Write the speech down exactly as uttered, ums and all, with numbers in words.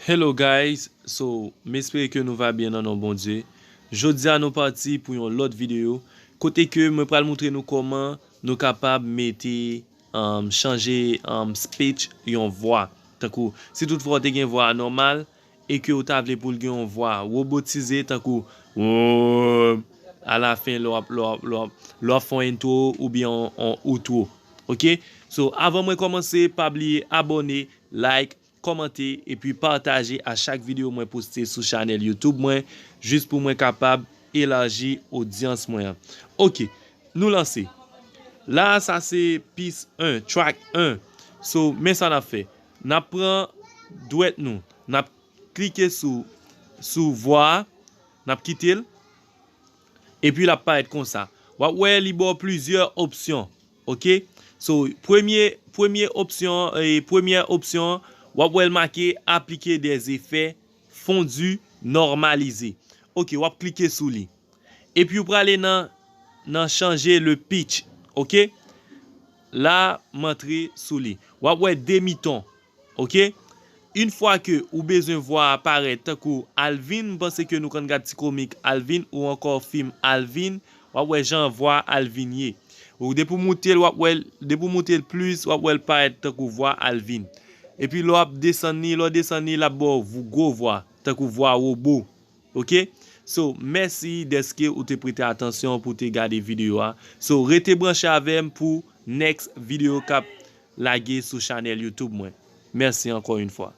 Hello guys, so m espere ke nou va byen nan non Bondye. Jodi a nou pati pou yon lòt videyo kote ke mwen pral montre nou kòman nou kapab mete, um, chanje, um, speech yon vwa. Tankou, si toutfwa w te gen vwa nòmal e ke w ta vle pou l gen yon vwa wobotize, tankou, alafen lè w ap, lè w ap, lè w ap, lè w ap fè yon intro oubyen yon, yon outro. Ok? So, avan mwen kòmanse, pa bliye abòne, like, kòmante, epi pataje a chak videyo mwen poste sou chanèl YouTube mwen, jis pou mwen kapab elaji odyans mwen an. Ok, nou lanse. La, sa se pis en, track en. So, men sa n ap fè. N ap pran dwèt nou, n ap klike sou, sou vwa a, n ap kite l. Epi l ap parèt konsa. W ap wè li ba w plizyè opsyon. Ok? So, premye, premye opsyon, e, premyè opsyon, w ap wè l make appliquer des effets fondus normalisés. Ok, w ap klike sou li. Epi w prale nan, nan changer le pitch. Ok? La, m antre sou li. W ap wè demi ton. Ok? Yon fwa ke ou bezwen vwa a parèt tankou Alvin, m panse ke nou konn gad ti komik Alvin ou ankò fim Alvin, w ap wè jan vwa Alvin ye. Ou depi w moute l, w ap wè l, depi w moute l plis, w ap wè l parèt tankou vwa Alvin. Epi lè w ap desann li, lè w desann li, l ap ba w gwo vwa, tankou vwa wobo. Ok? So, mèsi dèske ou te prete atansyon pou te gade videyo a. So, rete branche avè m pou next videyo k ap lage sou chanèl YouTube mwen. Mèsi ankò yon fwa.